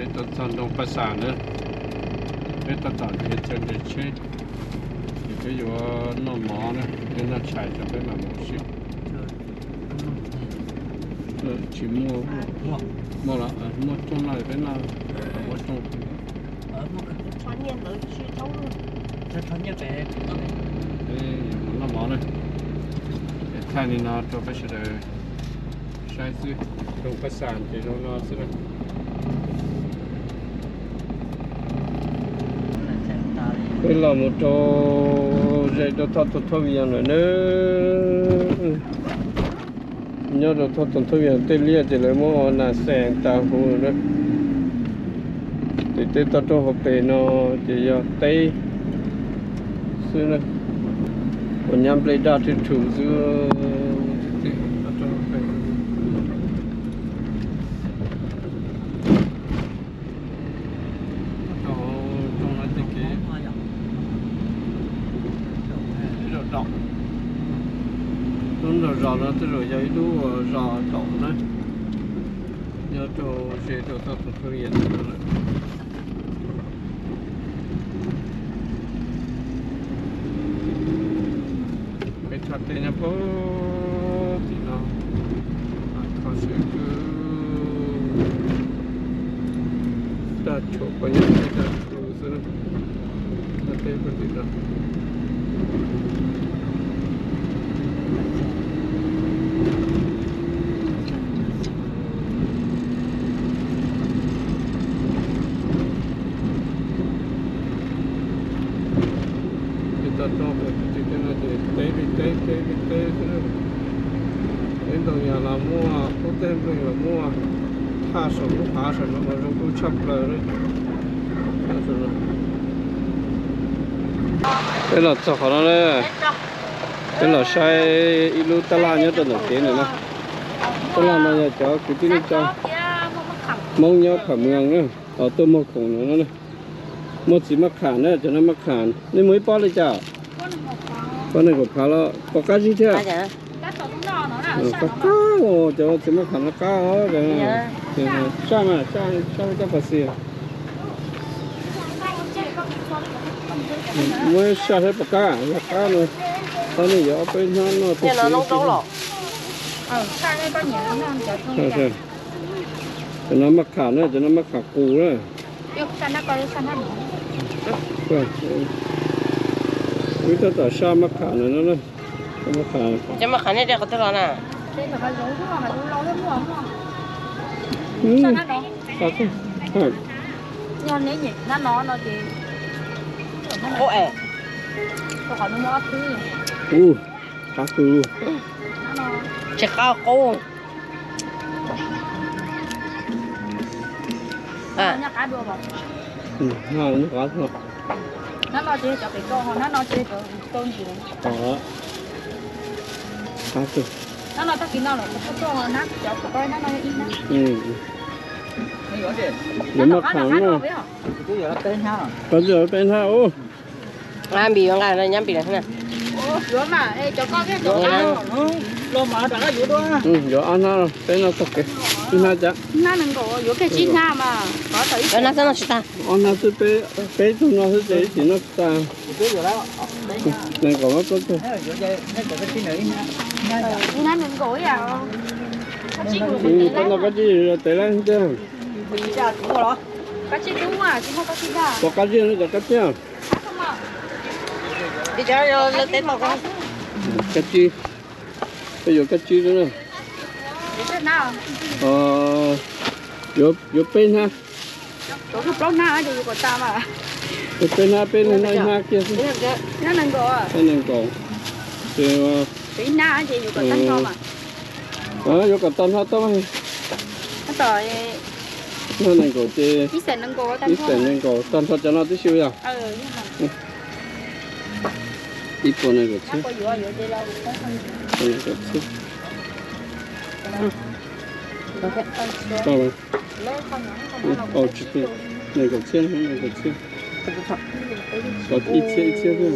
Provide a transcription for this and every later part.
Peb tuaj txog nroog Paj Xas na, peb tab tom nrhiav chaw nres tsheb, ces peb yuav noj mov na, peb noj tshais tso peb mam mus ua si. Tsis muaj, muaj los muaj rooj no peb noj, muaj rooj. Peb yuav mus noj mov na, es thaij li no rau peb sawv daws saib xwb, nroog Paj Xas ces zoo no xwb na. Peb los mus rau ze rau thaj Thon Thoj Vias lawm na. Nyob rau thaj Thon Thoj Vias tej liaj ces lawv muab nas xees tas huv na. Ces tej toj roob hauv pes no ces yog teb xwb na, uas nyab nplej daj rhwv rhwv xwb. Rau hauv rooj no tej kev, ib zaug daum, lub nraum zos no tej zaum yog ib lub zos daum na, nyob rau ze rau thaj Thon Thoj Vias no lawm. Peb thaj teb nyob puag tim no, kho siab kawg, daj tshuam pos nyob tej daj tshuam xwb, thaj teb puag tim no. Tej toj roob pem tim tej no ces teb li teb, teb li teb xwb. Teb ntoo yas los muaj, qub teb nplooj los muaj, thaj saum lub hav saum no mas zoo nkauj tshaj plaws li. Peb los txog qhov no lawm, peb los saib ib lub tab laj nyob rau ntawm kev ntawm no. Tab laj no yog cov kwv tij neej tsa Hmoob nyob Pham Mwas na, tuaj muag khoom no na. Muaj txiv maj kham na, cov no maj kham. Nej muag ib pob li cas? Pob nees nkaum phav los puas qab zib thiab? Qab qab, cov txiv maj kham no qab os. Saj mas, saj li koj pas xis. Muab saj saib puas qab, yog qab no, qab no yuav ob peb hnab noj tag. Cov no maj kham na, cov no maj kham qus na. Wb tab tom saj maj kham no na. Cov maj kham nej de qhov twg los na? Qab kawg. Tsis qab qub. Yuav maj kham na. Qab zib peb hnab ub. Npis yuav nqa nyab npis lawm. Yuav ob hnab, peb noj tag kev. Ib hnab cas? Ob hnab xwb no tsis tag. Ob hnab xwb, peb tug no xwb ces ib chim noj tsis tag. Nees nkaum plaub tug. Koj noj kab tsib tev lawm tiag. Puas qab zib no cov kab tsib? Kab tsib, peb yuav kab tsib xwb na. Yuav peb hnab. Peb hnab, peb hnab, noj ib hnab kiag xwb. Hnab nees nkaum. Ces yuav kom tag nrho tau. Hnab nees nkaum ces ib xees nees nkaum tag nrho cov no tib si yog. Ib puas nees nkaum txhiab. Tsis, nees nkaum txhiab, nees nkaum txhiab. Ib txhiab ib txhiab xwb.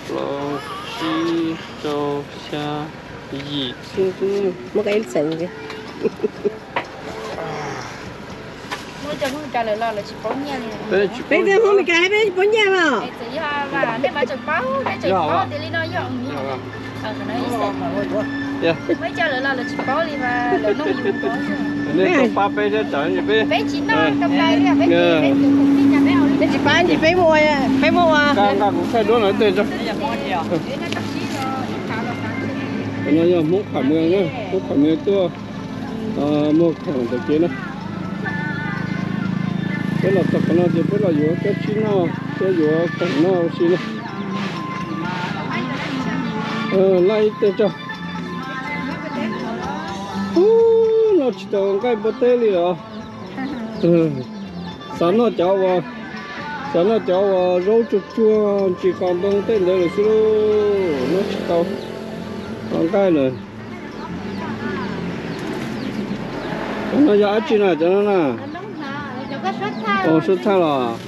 Plaub, tsib, rau, xya, yim. Muab ka ib xeem. Peb tias Hmoob Meskas peb tsis paub nyiaj mas. Nej tau pab peb thiab tsam peb, nej tsis pab ces peb muab ua, peb muab ua. Nqa kuv thaij duab no tej tso. No yog Hmoob Qham Mws, Hmoob Qham Mws tuaj muag khoom ntawm kev na. Peb los txog qhov no ces peb los yuav kab tsib noj thiab yuav khoom noj ua si na. Laij ib teg tso. Ub, noj tsis tau nqaij npua teb li los. Xav noj cov uas, xav noj cov uas zaub tsuag tsuag ntsis qos ntoo tej ntawd lawm xwb lauj, noj tsis tau nqaij lawm. Cov no yog dab tsi na cov no na? Ua suab thaij los?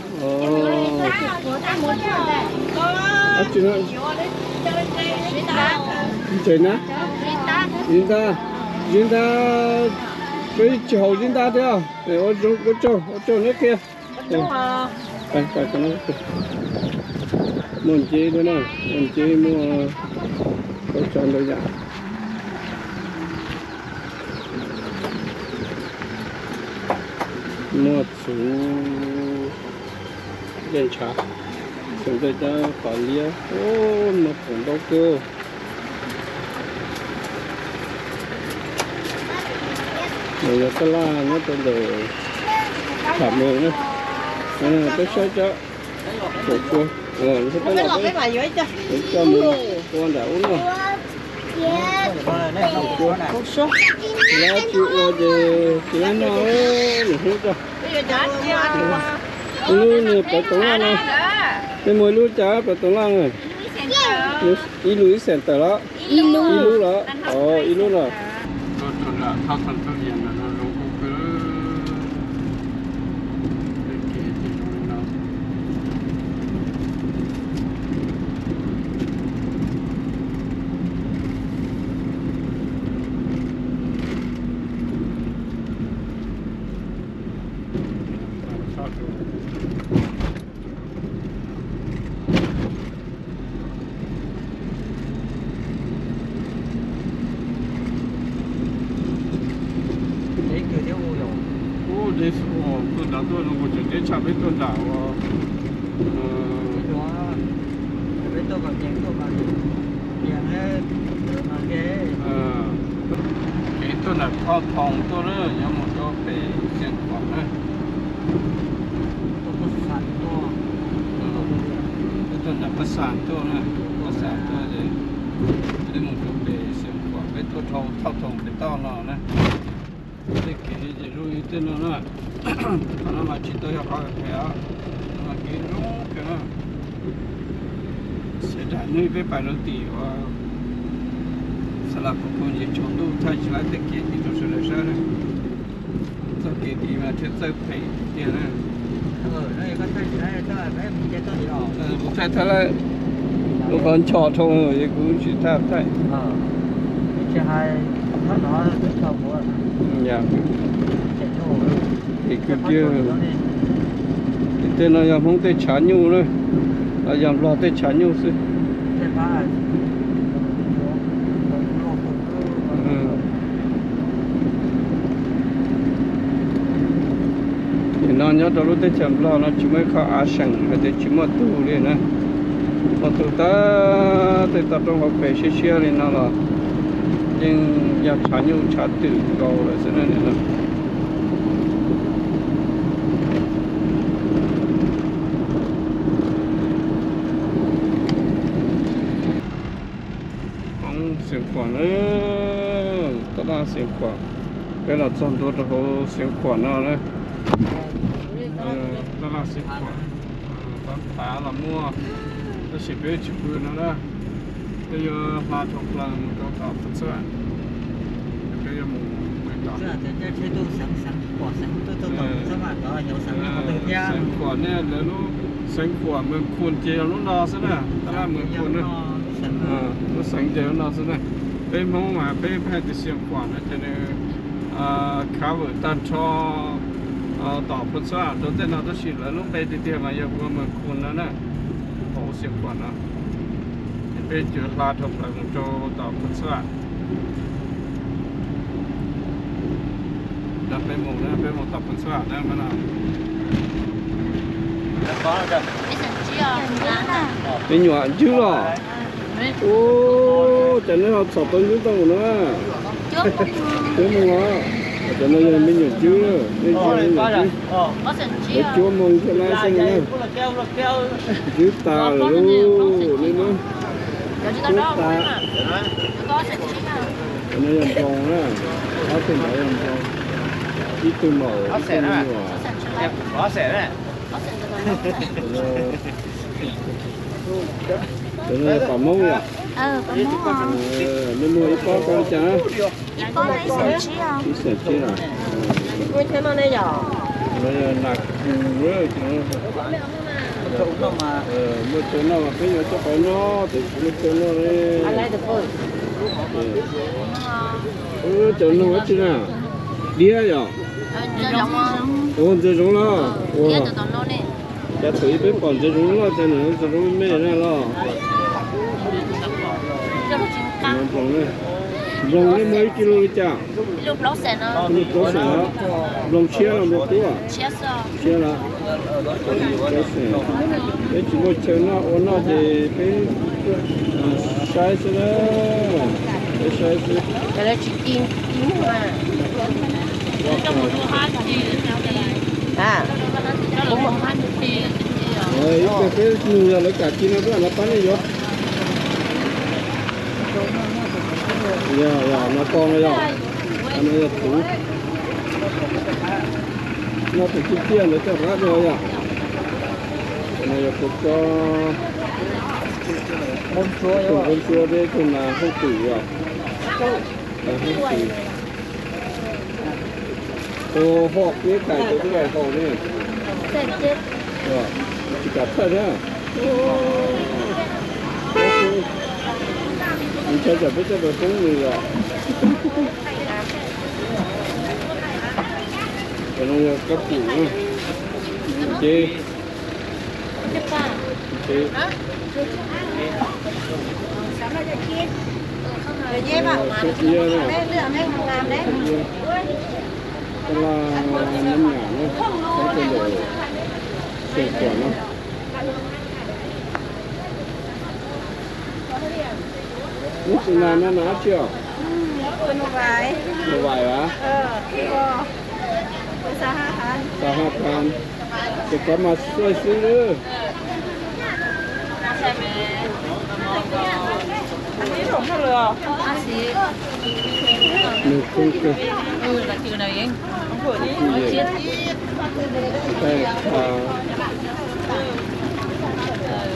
Dab tsi no? Ntses na? Zib ntab. Zib ntab. Peb tsis haus zib ntab thiab. Ua zoo, ua tsaug, ua tsaug neb qhia. Muaj nceb thiab na, muaj nceb, muaj khaub tsab ntau yam. Muaj txhuv dej ntshav, txhuv dej cab qos liab, muaj khoom ntau kawg. Nws yog taj laj nyob rau ntawm Qham Mws na. Peb saib cov, peb los peb coj mus ua nram ub no. Tsis ua ces tsis laib noj, nws hlub tso. Ib lub nws plawv toov laj no, nej muag ib lub cas plawv toov laj na? Ib lub ib xees tawm los? Ib lub los? Ib lub los. Tuaj rau nram thaj Thas Txaj Vias ntawm no zoo kawg kawg. Tej kev ces zoo li no. Ub, deb xwb, tuaj nrad tuaj zoo nkaus tseem deb tshaj peb tuaj nram uas kev tuaj nram Thoj Thoos tuaj na, yuav mus rau pem Xeev Khuam na. Peb tuaj nram Paj Xas tuaj na, Paj Xas tuaj ces peb mus rau pem Xeev Khuam, peb tuaj dhau Thoj Thoos pem toj no na. Tej kev ces zoo li tej no na. Qhov no mas tsis tau yog qhov phem os, mas kev zoo kawg na. Sawv daws, hnub peb pais rau tim uas Xas Las Pus Kus ces tsaus ntuj thaij tsis laib tej kev ces rau sawv daws saib na. Txoj kev tid mas thiaj txawj phem tiag na. Kuv thaij thaij lawm, kuv qhov ncho dhau es kuv tsis thaij thaij. Ces kwv tij, tej no yog Hmoob tej tshav nyuj na, los yog Nplog tej tshav nyuj xwb. Nim no nyob rau lub teb chaws Nplog no tsis muaj ib qho av seem hais tias tsis muaj tug li na. Muaj tug tag tej toj roob hauv pes siab siab li no los yeej yog tshav nyuj tshav twm nkaus lawm xwb na. Hoob Xeev Khuam na, taj laj Xeev Khuam. Peb los txog ntua rau hauv Xeev Khuam no na. Taj laj Xeev Khuam, tav tav los muaj, tab sis peb tsis pw no na. Peb yuav hla dhau plaws mus rau tom Paj Txaj, peb yuav mus pw tom Xeev Khuam ne, lawv lub Xeev Khuam, Moos Khum ces yog lub no xwb na, tab laj Moos Khum na. Lub xeev ces lub no xwb na. Peb Hmoob mas peb hais tias Xeev Khuam no ces nws cover tag nrho tom Phoos Xab rau tej no, tab sis lawv lub npe tiag tiag mas yog ua Moos Khum no na, hauv Xeev Khuam no. Ces peb cov hla dhau plaws mus rau tom Phoos Xab. Peb mus, peb mus tom Phoos Xab na. Me nyuam ntxwb los? Ua cas nej ho txhom tau ntxwb tau na? Cuab moo os. Cov no yog me nyuam ntxwb, nej ntxwb, lawv cuab moo cuab lab xwb na. Ntxwb tas lawm lauj, nej na. Cuab tas. Cov no yog nploos na, ob tug ntawd yog nploos, ib tug maum ib tug me nyuam. Cov no yog pam Hmoob yom? Nej muag ib pob koj li cas? Ib xeem tsib na. Cov no yog nas kus, muaj tsau noj mas peb yuav coj pais noj, tab sis muaj tsau noj li. Cov no dab tsi na? Diab yom? Ua ntxoov zoov los? Ua, cas thaum ub peb pom ntxoov zoov loj cas nim no ntxoov zoov me me na los? Nploos, nploos nej muag ib kis lus li cas? Ib lus plaub xees. Nploos tshiab los nploos qub? Tshiab los. Peb tsis muaj chaw noj ua noj ces peb saib xwb na, peb saib xwb. Ib pliag peb nug yog lawv kam ci no peb mam pab nej yuav. Yog, yog no ko no yog, no yog tuv, noj tus ciaj ciaj ntawd coj qab dua yom. No yog tus ko, tus npoo ntsuab thiab tus nas hauj twm yom. Nas hauj twm. Tus hom peb kais tus twb kais haus ne. Tsis kam thawj thiab. Ntshai tsam peb coj pais poob nws yom. Cov no yog kab pum na. Ces, ces, kab iab na, kab iab, kab laj, nab nyam na, kab tej ntawm Xeev Khuam na. Lub txiv nas no nas dab tsi os? Npum vais as? Xav ha tas, ces kov mas xuaij xwb lawm. Nws kheej kawg.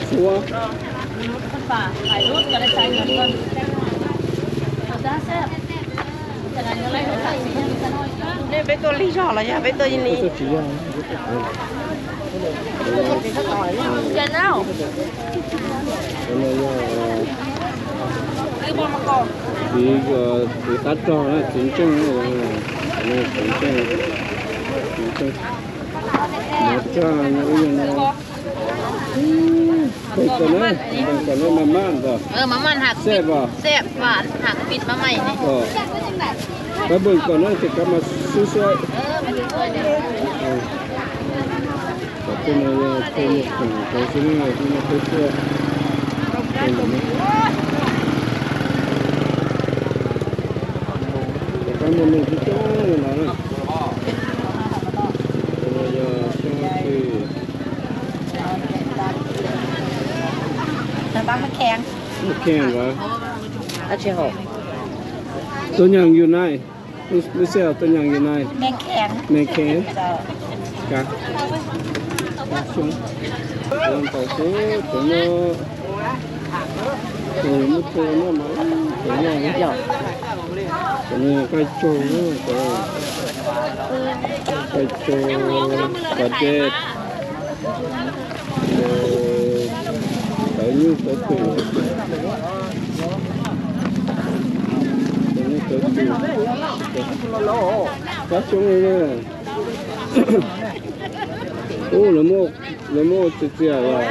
Xuab. Ne peb tuaj lig zog los yog peb tuaj lig? Txiv, txiv qab rog na, txiv ntseej, txiv ntseej, txiv ntseej. Mov raj no ib yam no. Npeeg kom na, npeeg kom na, mas maj ntag. Xej vas, xej vas, hnav pij maj maj. Pab npeeg kom na, ces kab mas xub xuab. Tom tej no yog chaw nyuag khoom rau xwb na, tej no peb tuaj. Tom qab muaj neeg coob coob li no na. Yog xyoo twg? Maj kheej as. Tus nyaam yus nai, lub xej tus nyaam yus nai. Maj kheej. Kav, kav xyoo. Ntaus xwb, cov no, muab tso noj mas, cov no, cov no qaij tsaug, qaij tsaug, kav dej. Tawv nyuj tawv twm, tawv nyuj tawv twm, qab coob li na. Ub, lawv muaj txias txias los.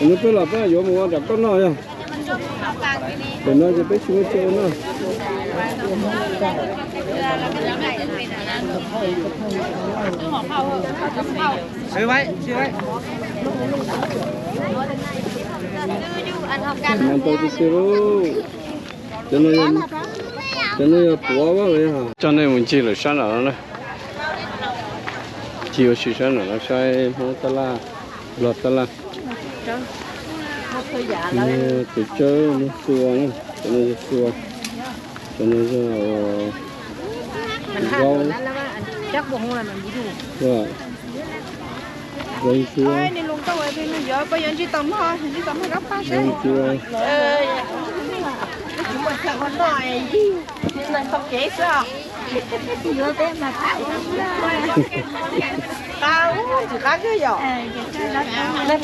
Nws peb los peb yuav mus ua nram koj noj yog. Tam no ces peb tsis muaj chaw ua noj. Mas ntau tiag tiag lauj. Cov no, cov no yog puav los yog. Coj nej mus ncig lawm sab nram no na. Ncig ua si sab nram no saib Hmoob tab laj, Nplog tab laj. Tus tsawb muag xua na, cov no yog xua, cov no yog zaub. Zaub ntsuab. Zaub ntsuab.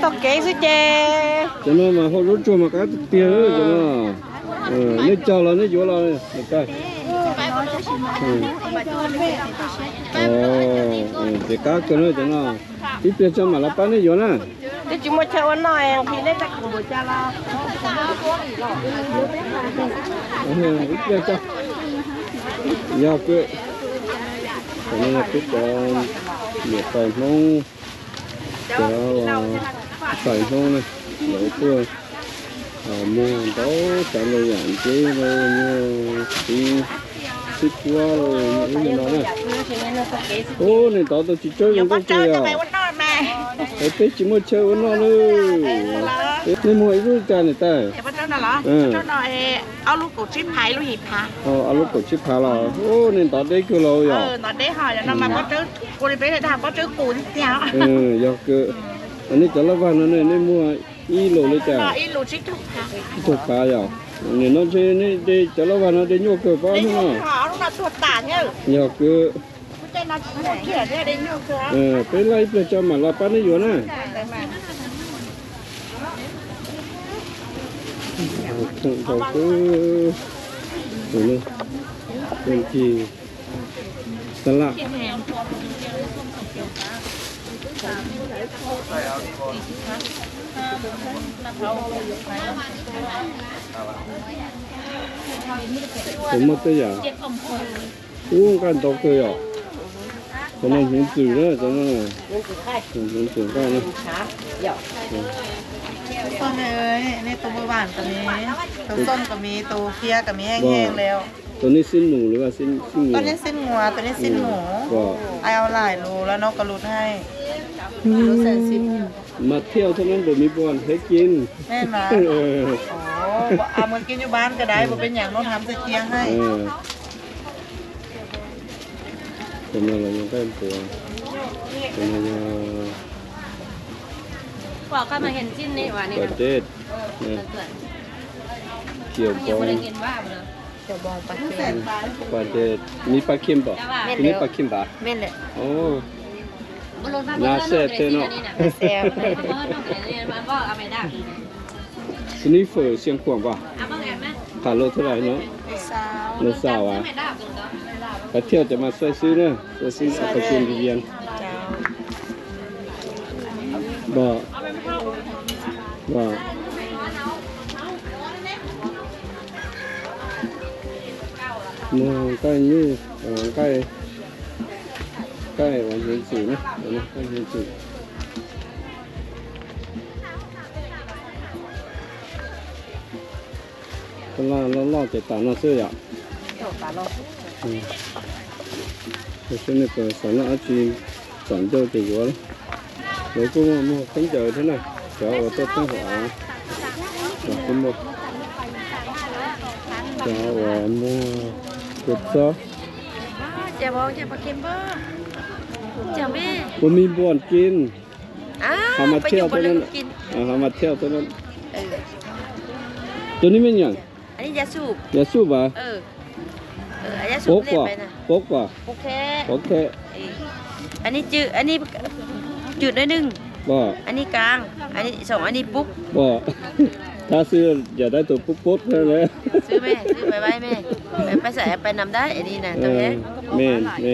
Tau kev xwb ces. Cov no mas hau zaub tsuag mas qab tiag tiag cov no. Nej cog los nej yuav los? Ces qab kawg na cov no. Ib pliag tso mam los pab nej yuav na. Twb tsis muaj chaw ua noj, nqhis nej tag kuv npaum cas los. Ib pliag tso. Yog kawg. Tam no yog peb cov niam tais Hmoob, cov tais Hmoob na, lawv tuaj muag ntau tsav ntau yam nceb los muag txiv, txiv kuab los muag ub no na. Ub, nej ntov tau tsis tsawg zoo nkauj kawg yom. Es peb tsis muaj chaw ua noj na. Nej muag ib lub li cas niam tais? Ob lub kaum tsib phav los. Ub, nej ntov deb kawg los yom. Yog kawg. Nej cov laj vag no nej muag ib lus li cas? Tsib caug phav yom. Nim no ntshe nej cov laj vag no de nyuaj kawg pob no. Yog kawg. Peb laij ib pliag tso mam los pab nej yuav na. Khoom dhau kawg. Ncig tab laj. Puas muaj tej yam? Ub, nqaij ntau kawg yom. Cov no hnyuv ntxwm na, cov no hnyuv ntxwm nqaij na. Tus xom kom miv, tus phiab kom miv heev heev li. Tus nej xib nus los, tus nej xib nus, tus nej xib nus. Ai au laim lus los no ko lus hais. Mas thiaj tau nab npam mis npam hev kin. Mus kin cub npab ka dai puas peb nyaam no tham txhais kiag hais. Tus no los yog nqaij npua, tus no yog pas dej, ciam npoo, pas dej, nib pas khim npam, nib pas khim npam. Nab xej tej no. Tus nib fawm xiav khuam npam, qab lug thaj lais no. Nws xav as, pas thiaj cov mas xuaij xwb na, xuaij xwb xav pas kin vi vias. Muag nqaij nyuj, nqaij, nqaij uas hnyuv ntxwm na, nqaij hnyuv ntxwm. Loj loj ces tas no xwb yom. Saib nej puas xav noj dab tsi, txom ncauj ces yuav. Lawv kuj muag khaub ncaws thiab na, cov uas tuaj pheej hauv av los kuj muag. Cov uas muag kua txob. Puas mis npua kis? Hos mas thiaj, hos mas thiaj. Tus nib me nyuam, yav xuj vas, pab kuas, pab kuas, ok. Chwm dawb neeg. Pom. Anij kaang, anij soom, anij pub. Pom. Thab xwb yam dawb tus pub pub thiab na. Xwb me, xwb me, pais pais xav pais nam dab anij na. Me, me.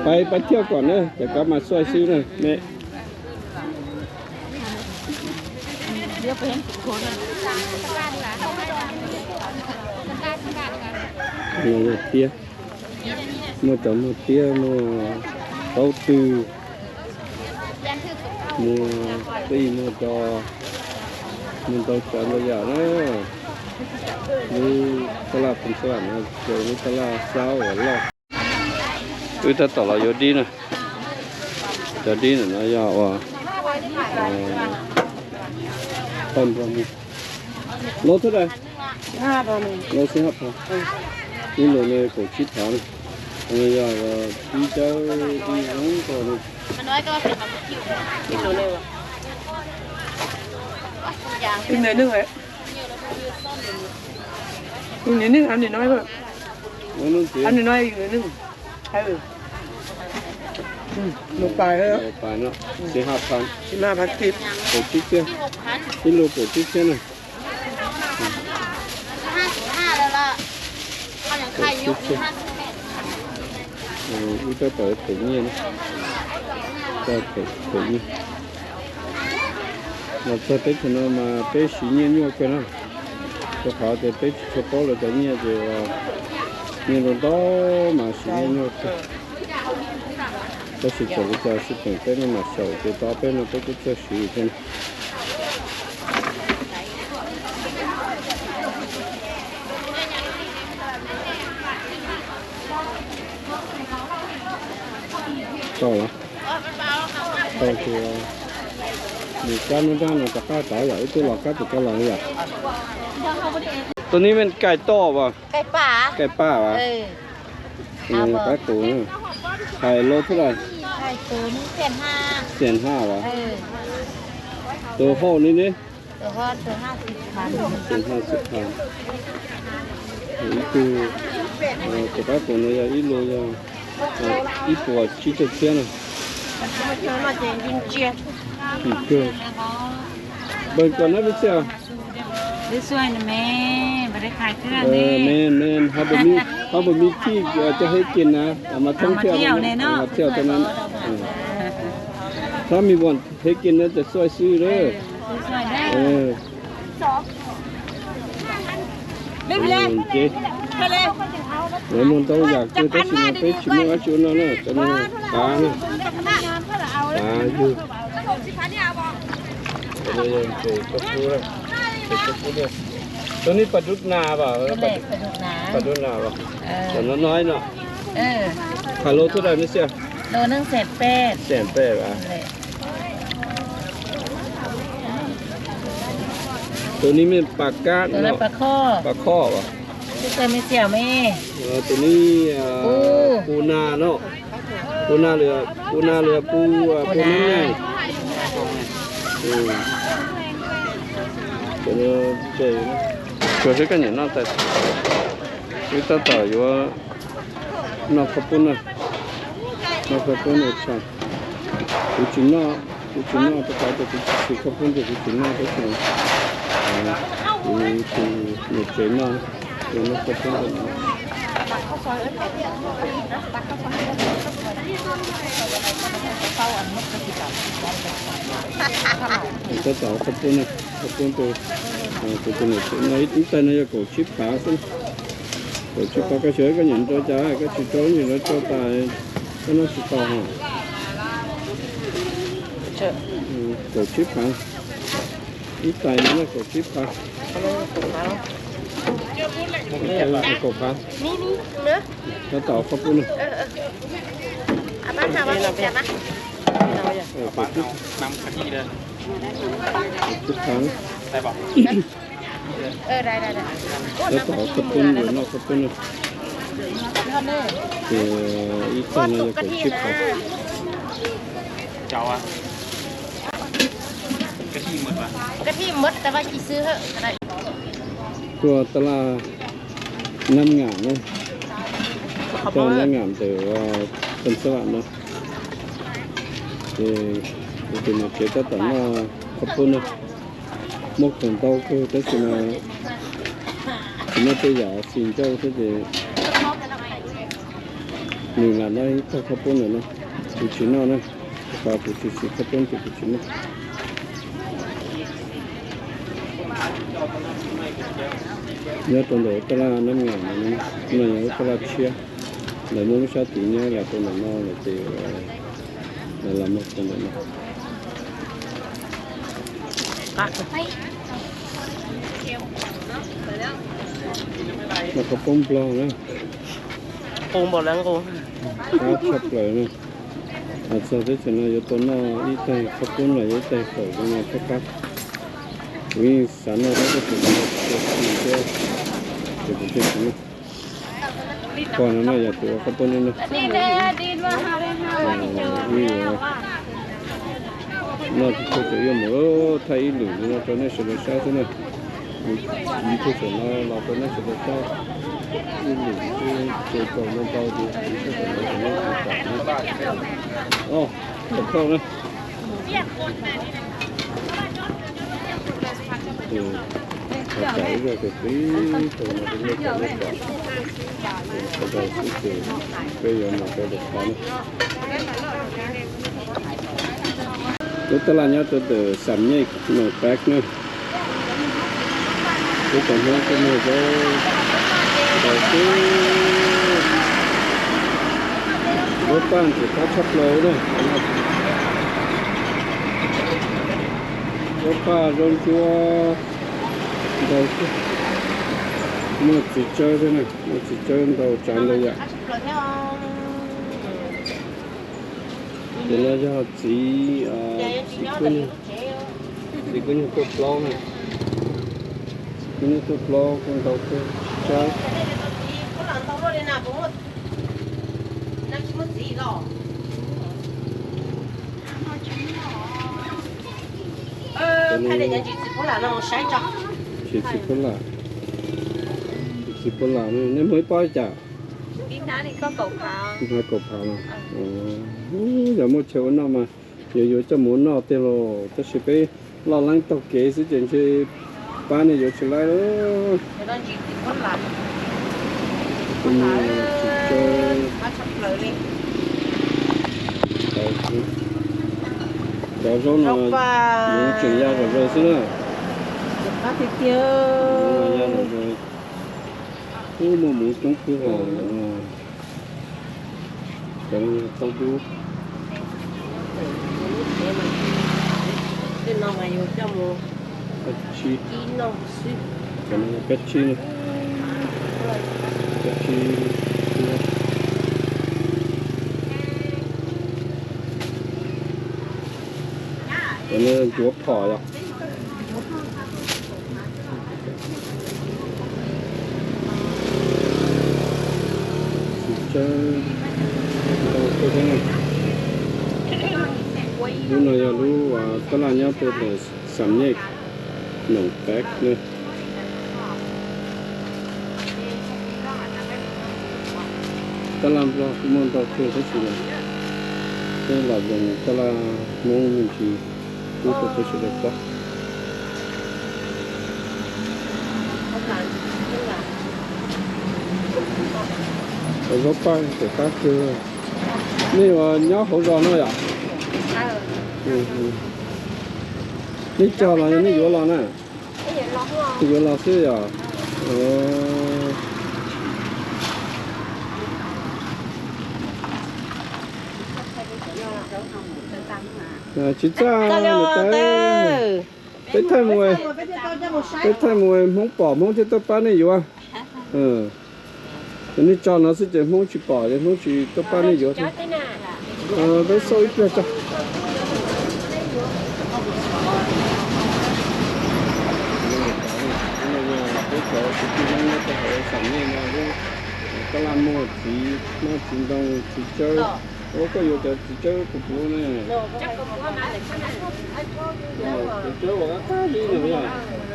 Pais pais thiaj kom na, ces koj mas xuaj xwb na me. Tiab, muaj cov muag tiab, muaj taub twg, muag qij muag do, muaj ntau tsav ntau yam na. Lub taj laj Phoos Xab Vam no ces lub taj laj xab uas loj. Wb tab tom los yuav dib na. Cov dib ntawm no yog ua paj nrog mus. Lub thub dais, lub xib hab phav, ib lus ne kaum tsib phav na. Yog dib dawb dib zoo nkauj na. Tus niam neeg, tus niam neeg hab nim no, hab nim no yus niam neeg. Mus pais, pais no, xib hab phav, kaum tsib txhiab, ib lus kaum tsib txhiab na. Wb tab tom phem nyiaj, phem nyiaj. Los txog teb chaws no mas peb siv nyiaj nyuaj kawg na, rau qhov tias peb tsis tshua paub lawv cov nyiaj ces nyiaj ntau ntau mas siv nyiaj nyuaj kawg. Tab sis txawm li cas sib teem peb no mas xyaum ces tau peb no peb kuj txawj siv thiab na. Tau los? Tau ces nws kab nub nrab no rov qab tod yom, ib tug los kab tus ko los yom. Tus ni me kais toj as? Kais paj as? Qab qus, hais lus thub dais? Xiam haj as? Tus hauj ni ne? Xiam haj xib phav. Ib tug, tus qab qus no yog ib lus yog ib puas tsib caug txhiab na. Npawg koj nab peb txhiaj? Me, me, hab pab mi thij cov heb kis na, mas thoob thiaj, mas thiaj tau na. Thab mi vuam heb kis na ces xuaij xwb lawm. Ces lawv muaj ntau yam kawg tab sis mas peb tsis muaj dab tsi ua no na, cov no tav na, tav yug. Cov no yog tes koj pub, tes koj pub thiab. Tus ni pas dub nas as? Pas dub nas as? Cov no no no. Hais lus thub dais me xiab? Xeem peb as? Tus ni me pas kab no, pas khoj as? Tus ni pu nas no, pu nas lwm, pu nas lwm pu, pu nas nyaj. Tsuas saib koj nyiam noj tas, wb tab tom yuav noj khaub poob na, noj khaub poob na tshaj. Kuv tsis noj, kuv tsis noj rau qhov tias kuv tsis siv khaub poob ces kuv tsis noj tab sis kuv tus niam tsev noj, ces noj khaub poob rau no. Tab tom khaub poob na, khaub poob rau kuv tus niam tsev no, ib tais no yog kaum tsib phav xwb. Kaum tsib phav, koj xyov koj nyiam rau cas, koj tsis rau nyiam rau tas koj noj tsis tau hos. Kaum tsib phav, ib tais no kaum tsib phav. Kaum phav, tab tom khaub poob na. Kaum tsib phav. Tab tom khaub poob, yuav noj khaub poob na. Ces ib txoj no yog kaum tsib phav. Tuaj taj laj Nab Ngam na, taj laj Nab Ngam ntawm Phoos Xab Vam no. Ces kuv tus niam tsev tab tom noj qhaub poob na, muaj khoom ntau kawg tab sis mas tsis muaj tej yam xis ncauj thiab ces nws lam noj ib tag qhaub poob ntawm no, kuv tsis noj na, rau qhov kuv tsis xis qhaub poob ces kuv tsis noj. Nyob rau ntawm tab laj Nab Ngam no, no yog tab laj tshiab, lawv muab lub sab tid nyob los rau ntawm no lawm ces lawv los muag rau ntawm no. Noj qhaub poob nplog na. Qab tshaj plaws na. Los txog teb chaws no yuav tau noj ib tais qhaub poob los yog ib tais fawm zoo no thiab qab. Kuv yeej xav noj thiab tab sis kuv tsis tau xis thiab ces kuv thiaj tsis noj. Pog no na yog tus ua qhaub poob no na. Noj tsis tau ces yuav mus thaij ib lwm li no rau nej sawv daws saib xwb na. Kuv thaij saum no los rau nej sawv daws saib ib lwm xwb, ces txaus ntau ntau ces kuv thaij saum no rau nej sawv daws saib na. Os, tau na. Ces ho tsam ib zaj tias pib tau no rau nej sawv daws saib, sawv daws xwb ces peb yuav mus rau lwm qhov na. Lub tab laj nyob rau ntawm Xam Nyej Noom Peb na. Lub cov Hmoob kuj muag zaub ntau xwb. Zaub paj ntxim qab tshaj plaws na. Zaub paj zaub ntsuab ntau xwb. Muaj txiv tsawb thiab na, muaj txiv tsawb ntau tsav ntau yam. Ces no yog txiv, txiv kuj nyuag tuaj plaub na. Txiv kuj nyuag tuaj plaub kuj ntau kawg tsawb. Txiv txiv pub lam, txiv pub lam, nej muag ib pob li cas? Hnav kaum phav no. Yog muaj chaw ua noj mas yuav yuav coj mus ua noj tiag los tab sis peb loj leeb taug kev xwb ces ntshe pab nej yuav tsis laib lawm. Cov zaub no tseem ya zom zaws xwb na. Ub, muaj hmoov coob kawg os. Cov no yog taub dub. Kab tsib. Cov no kab tsib na. Kab tsib. Cov no ncuav phom yom. Lub no yog lub tab laj nyob rau ntawm Xam Nyej Noom Peb na. Tab laj Nplog kuj muaj ntau kawg tab sis peb lam zoo tab laj Hmoob me ntsis pub rau peb sawv daws paub. Zaub paj tseem qab kawg. Nej yuav nyob hauv zos no yom? Nej cog los yog nej yuav los na? Yuav los xwb yom? Tsis txaj, niam tais. Peb thaij mus, peb thaij mus Hmoob pom Hmoob thiaj tuaj pab nej yuav. Nej tso no xwb ces Hmoob tsis pom ces Hmoob tsis tuaj pab nej yuav thiab. Peb xauj ib pliag tso. Peb cov kwv tij Hmoob nyob rau hauv Xam Nyej no lub tab laj muag txiv hmab txiv ntoo txiv tsawb. Ua koj yuav cov txiv tsawb puv puv ne. Txiv tsawb uas qab qab li no yom.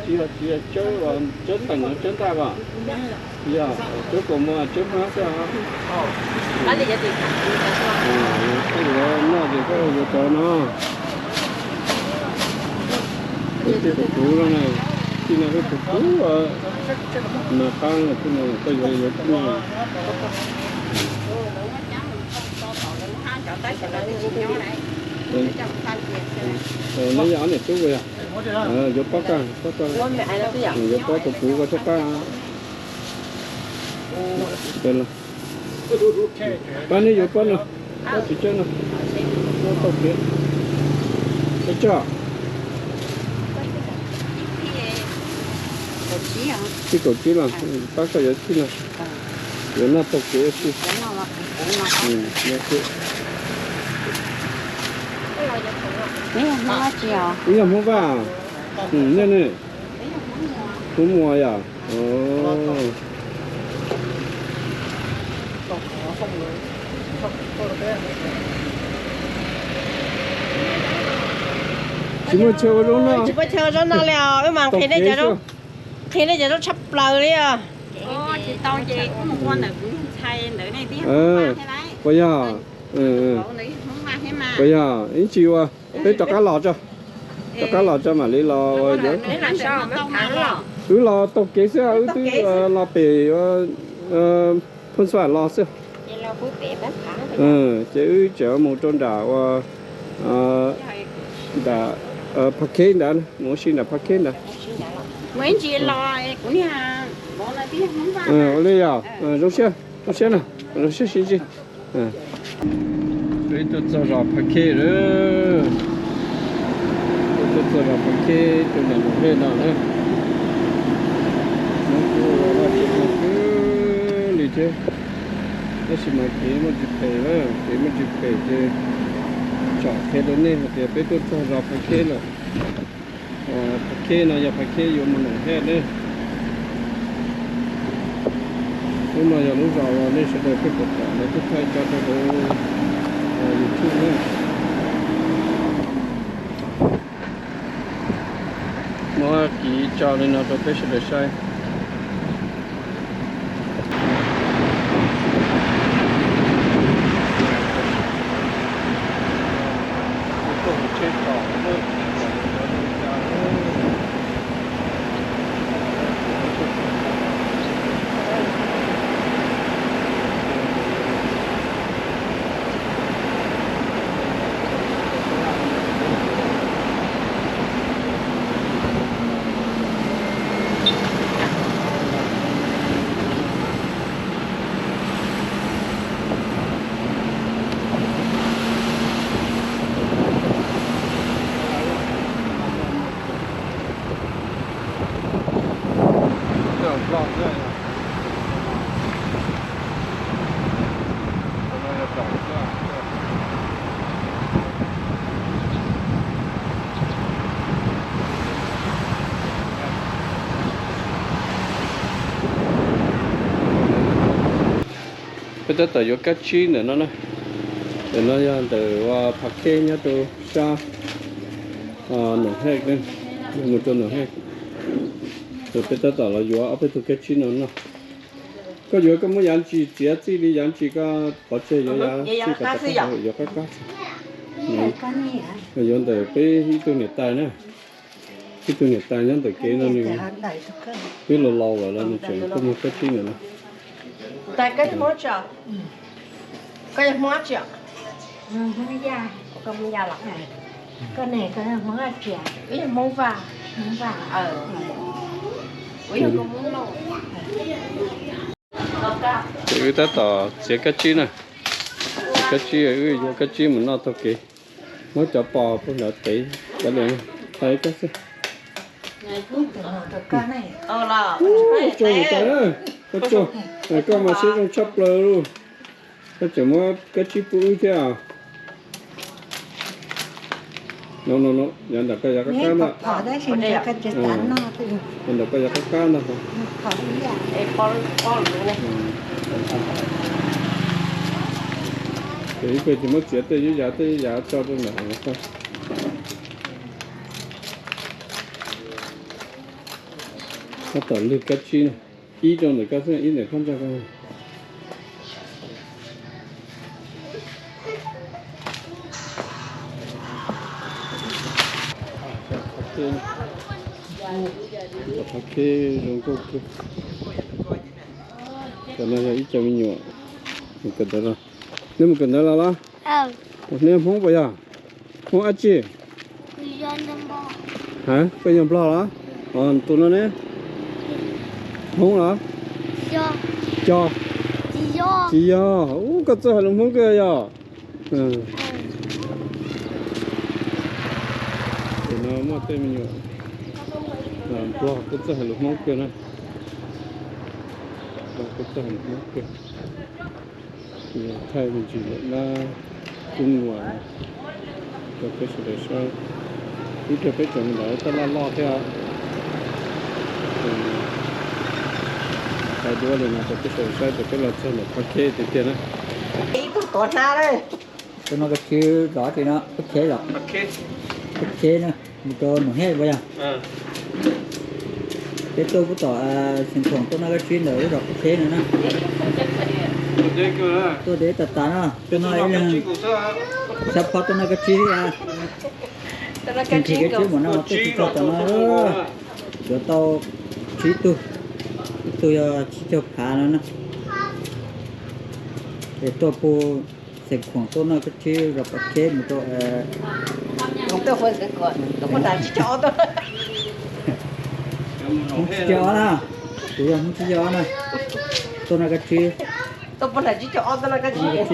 Tsis yog, tsis yog tsawb, tsawb teem, tsawb ntaj os. Yog tsawb kaus mog, tsawb hmab xwb os. Koj yuav noj ces koj yuav cov no. Peb tus kuv no, tij no peb tus kuv, mas qab no koj yuav yuav tij no. Neb yog ob niam tub puas yog? Yuav pob koj, pob koj, yuav pob tus kuv koj thiab qab. Pab neb yuav pob no, pob tsis tsawb no, pob tauj kev. Peb tso. Tij kaum tsib los pab koj yuav tij no. Yuav noj taug kev xwb. Wb yog Hmoob Vaj, nej ne? Hmoob Muas yom? Tsis muaj chaw ua zaub noj. Tsis muaj chaw ua zaub noj li os, wb mas nqhis nej cov zaub, nqhis nej cov zaub tshaj plaws li os. Puas yog? Puas yog? Ib ntsis ua, peb rov qab los tso, rov qab los tso mam li los ua yuav. Wb los taug kev xwb, wb twb los pem Phooj Xab los xwb. Ces wb tseem mus rau nram ua nram Phav Kheb ntawd, mus ua si nram Phav Kheb ntawd. Ua li yog zoo siab, zoo siab na, zoo siab sib ntsib. Peb tuaj txog zos Phav Kheb lawm. Peb tuaj txog zos Phav Kheb rau nram Noom Hej no na. Muab kuj ua vaj tsev zoo kawg li thiab, tab sis mas kev muaj tsis phem, kev muaj tsis phem ces tsom qhia rau nej hais tias peb tuaj txog zos Phav Kheb lawm. Phav Kheb no yog Phav Kheb yuav mus Noom Hej ne. Lub no yog lub zos uas nej sawv daws pheej pom pom no, twb thaij tso rau hauv YouTube na. Muab kiv tso li no rau peb sawv daws saib. Peb tab tom yuav kab tsib ntawm no na. Ntawm no yog ntawm ua Phav Kheb nyob rau sab Noom Hej, mus rau Noom Hej. Peb tab tom los yuav ob peb tug kab tsib no noj. Koj yuav koj muab yav ntsis txiav txij li, yav ntsis koj pov tseg yuav yav txij kom tau qab, yuav qab qab. Yuav ntawm peb ib tug niam tais na. Ib tug niam tais nyob ntawm kev no nws twb laus laus lawm los nws tseem tuaj muag kab tsib ntawm no. Ces wb tab tom txiav kab tsib na. Kab tsib, wb yuav kab tsib mus noj taug kev. Muab cov pos puag nrad tev cov liam, thaij koj xwb. Koj mas siab zoo tshaj plaws lauj. Koj tseem muab kab tsib pub wb thiab. No no no, yav nram koj yav qab qab ntag. Yav nram koj yav qab qab ntag. Ces ib pliag ces muab txiav tej yav tej yav tso rau ntawm no. Tab tom lwg kab tsib na, ib rau ntawm koj xwb, ib ntawm phab ntsa ko. Tom qhov kheb zoo nkauj kawg. Cov no yog ib co me nyuam mus kawm ntawv los. Nej mus kawm ntawv los los? Neb Hmoob puas yog? Hmoob dab tsi? Ha, koj yog Nplog los? Tus no ne? Hmoob los? Tsis yog. Tsis yog. Ub, koj txawj hais lus Hmoob kawg yog. Tus no muaj tej me nyuam Nplog kuj txawj hais lus Hmoob kawg na. Nplog kuj txawj hais lus Hmoob kawg. Thaij me ntsis lawm na, kub muag rau peb sawv daws saib. Ib pliag peb tseem mus nram lub taj laj loj thiab. Thaij duab li no rau peb sawv daws saib, ces peb los txog ntawm qhov kheb tiag tiag na. Ib tug tuav hnab na. Tus no koj tsis zov tsis no, koj kheb zov. Koj kheb na, mus rau num hiab puas yog? Peb tuaj pub tom Xeev Khuam tuaj noj kab tsib ntawm lub zos Qub Kheb no na. Tuaj deb tas tas no, tuaj noj ib leeg xya phab tuaj noj kab tsib thiab. Tsis nqhis kab tsib mas no tuaj tsis txog tom no, yuav tau tsib tug, ib tug yog tsib caug phav no na. Es tuaj pub Xeev Khuam tuaj noj kab tsib zos Qub Kheb mus rau Hmoob tsib caug ob na, kuv yog Hmoob tsib caug ob na, tuaj noj kab tsib. Kab tsib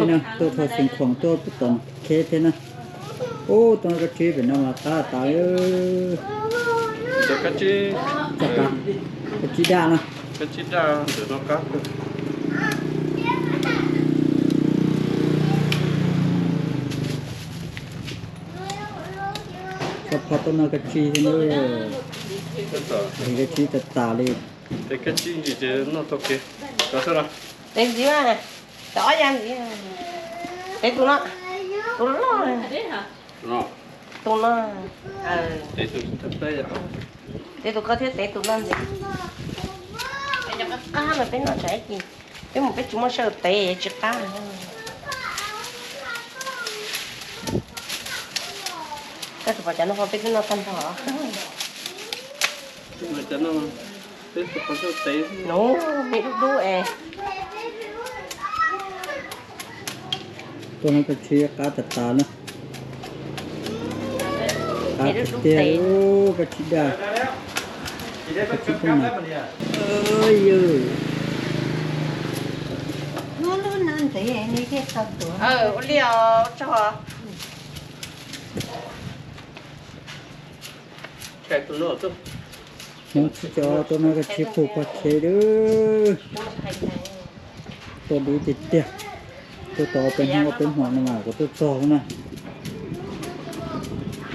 na, tuaj txog Xeev Khuam tuaj pub tom Qub Kheb thiab na. Ub, tuaj noj kab tsib pem no mas qab tas. Kab tsib daj no. Xya phab tuaj noj kab tsib thiab na. Kab tsib tas tas li. Kab tsib ntsis ces noj tau kev. Tev ntxiv, cov ob ya ntxiv. Tev tus no, tus loj, tus no, tev tus koj thiab tev tus no ntxiv. Qab no peb noj tsam ib chim peb mus peb tsis muaj sij hawm tev tsis qab. Koj tus pom cov no ho peb twb noj tag nrho. Nub, me dub dub es. Tuaj no koj tsis qab tas tas na. Qab tiag tiag, koj tsis daj. Koj tsis pub na. Ua li os, tso. Hnub tsib caug ob tuaj noj kab tsib pug pog kheb lawm. Tuaj dub tiag tiag. Tuaj tau peb hnub ob peb hmo no mas kuv tuaj txog na.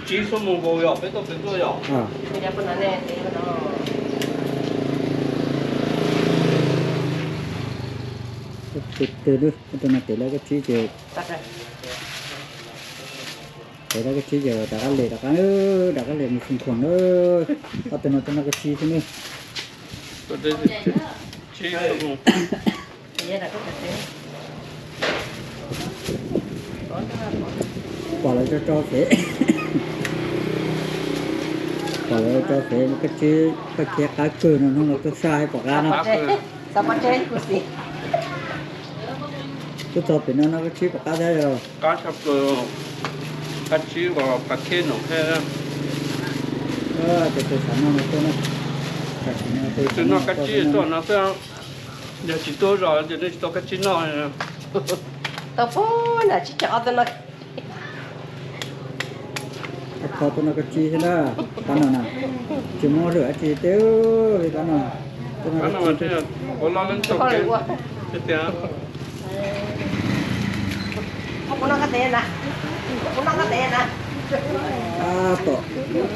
Tsib xuab moos nkaus yog peb tuaj pem tuaj yog. Tus twg lub, tus no tev lawv kab tsib ces, tev lawv kab tsib ces rov qab les, rov qab, rov qab les mus Xeev Khuam na. Ob tug no tuaj noj kab tsib thiab ne. Pom lawv tso tso xev, pom lawv tso xev kab tsib, koj khiav qab kawg no, hnub no tuaj saj pom qab no. Tuaj txog pem no no kab tsib pom qab thiab yog? Qab tshaj plaws, kab tsib uas phav kheb num kheb. Tus twg xav noj no tuaj na. Tus noj kab tsib tuaj no xwb, yog tsis tuaj zos ces nej tsis tau kab tsib noj. Tau pub na, tsib caug ob tuaj no. Koj tuaj noj kab tsib thiab na, qab no na. Tsis muaj lwm dab tsi tej li qab no. Tuaj noj kab tsib. Tab tom,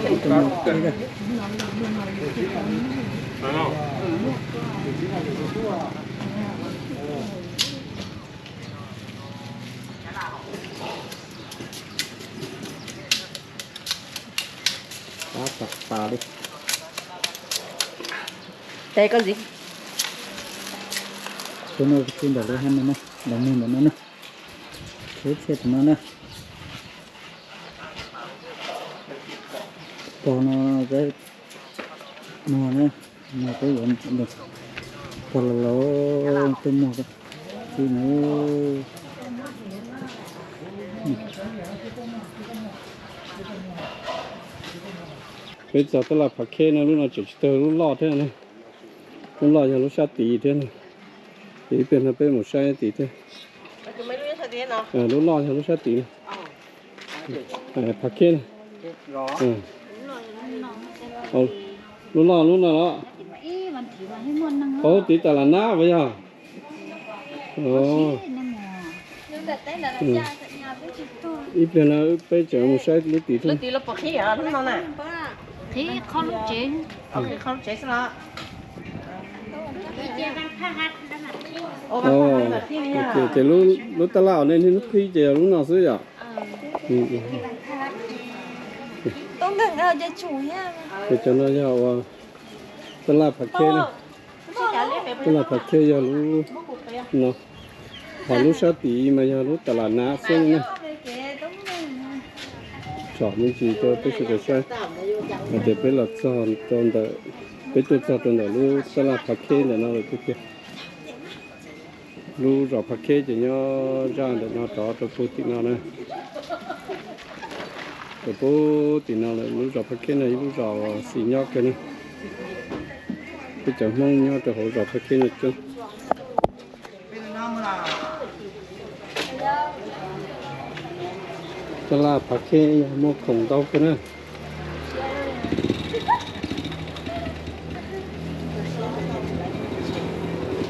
tus no tsib na. Qab tas tas li. Tes koj ntxiv. Txhua no txij ntawm lawv hab no na, lawv muag ntawm no na. Txhua txhia tus no na. Pog no peb muag na, muag peb yuav pog los los peb muag tib no. Peb txog tab laj Phav Khej no, lub no tseem tsis tag, lub loj thiab na. Lub loj yog lub sab tid thiab na. Ces ib pliag no peb mus saib tid thiab. Lub loj yog lub sab tid na. Phav Khej na. Lub loj lub no los. Paub tid tas las nab puas yog? Ib pliag no peb tseem mus saib lub tid thiab. Ces lub taj laj uas nej niaj hnub qhib ces yog lub no xwb yom? Ces cov no yog uas taj laj Phav Khej na. Taj laj Phav Khej yog lub no, ho lub sab tid mas yog lub tas las nab xwb na. Tsom me ntsis rau peb sawv daws saib. Hais tias peb los txog rau ntawm, peb tuaj txog rau ntawm lub taj laj Phav Khej ntawm no lawm tiag tiag. Lub zos Phav Khej ces nyob zaj ntawm no rov rau puag tim no na. Rau puag tim no lawm, lub zos Phav Khej no ib lub zos uas xis nyob kawg na. Peb cov Hmoob nyob rau hauv zos Phav Khej no coob. Taj laj Phav Khej yog muaj khoom ntau kawg na.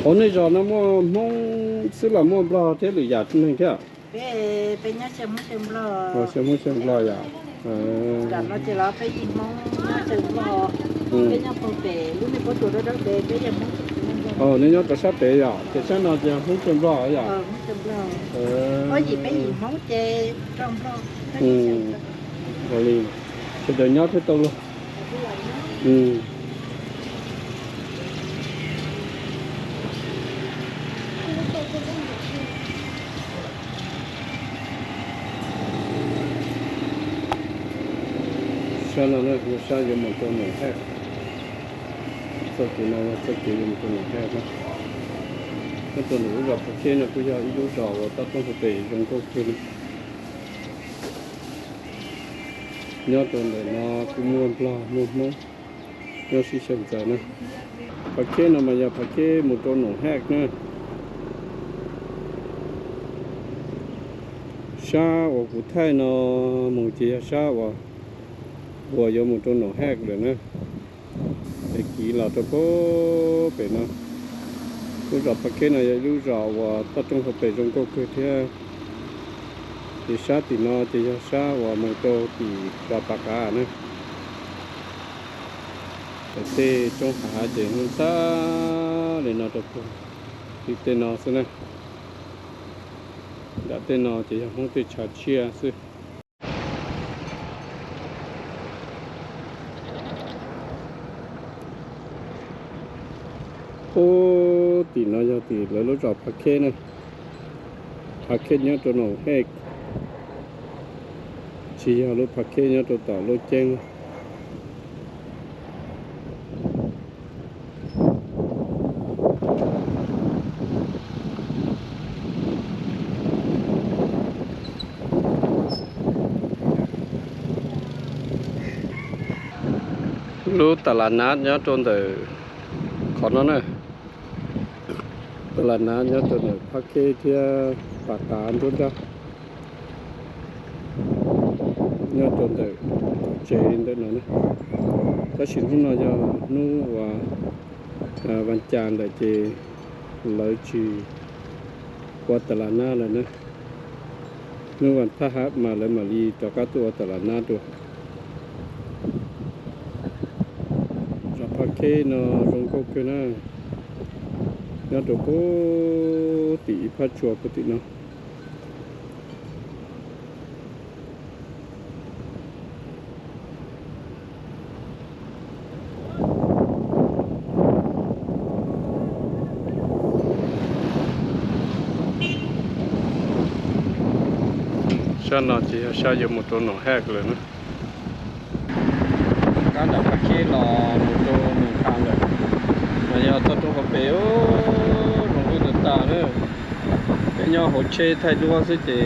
Ua nej zos no muaj Hmoob xwb los muaj Nplog thiab lwm yam neeg thiab? Xyaw Hmoob xyaw Nplog yom. Nej nyob rau sab pem yom, ces sab no ces Hmoob xyaw Nplog yom. Sawv daws nyob thiab tau luag. Sab no, sab yuav mus rau Noom Haj. Txoj kev no yog txoj kev yuav mus rau Noom Haj na. Nyob rau ntawm lub zos Phav Khej no kuj yog ib lub zos uas toj roob hauv pes zoo nkauj kawg li. Nyob rau ntawm no kuj muaj Nplog muaj Hmoob nyob sib xyaw ntxaws na. Phav Khej no mas yog Phav Khej mus rau Noom Haj na. Sab uas kuv thaij no mus ces yog sab uas, uas yuav mus rau Noom Haj lawm na. Es kiv los rau puag pem no. Lub zos Phav Khej no yog ib lub zos uas toj roob hauv pes zoo nkauj kawg thiab. Ces sab tim no ces yog sab uas mus rau tim zos Pas Qav na. Tej roob hav ces ntxhab li no rau puag tim tej no xwb na. Nram tej no ces yog Hmoob tej tshav tsiaj xwb. Ub, tim no yog tim lawv lub zos Phav Khej na. Phav Khej nyob rau Noom Haj, tsis yog lub Phav Khej nyob rau tom Luj Ceeb. Lub tas las nab nyob rau ntawm qhov no na. Tas las nab nyob rau ntawm Phav Khej thiab Pas Qav nruab nrab, nyob rau ntawm tsev ntawm no na. Tab sis hnub no yog hnub uas vas cas lawm ces lawv tsis ua tas las nab lawm na. Hnub vas thaj hab mas lawv mam li rov qab tuaj ua tas las nab dua. Zos Phav Khej no zoo nkauj kawg na, nyob rau puag tim ib phab tsua puag tim no. Sab no ces yog sab yuav mus rau Noom Haj lawm na. Kab nram qab kheb los mus rau Noom Haj lawm. Mas yog toj roob hauv pes, zoo nkauj tas tas na. Peb nyob hauv tsheb thaij duab xwb ces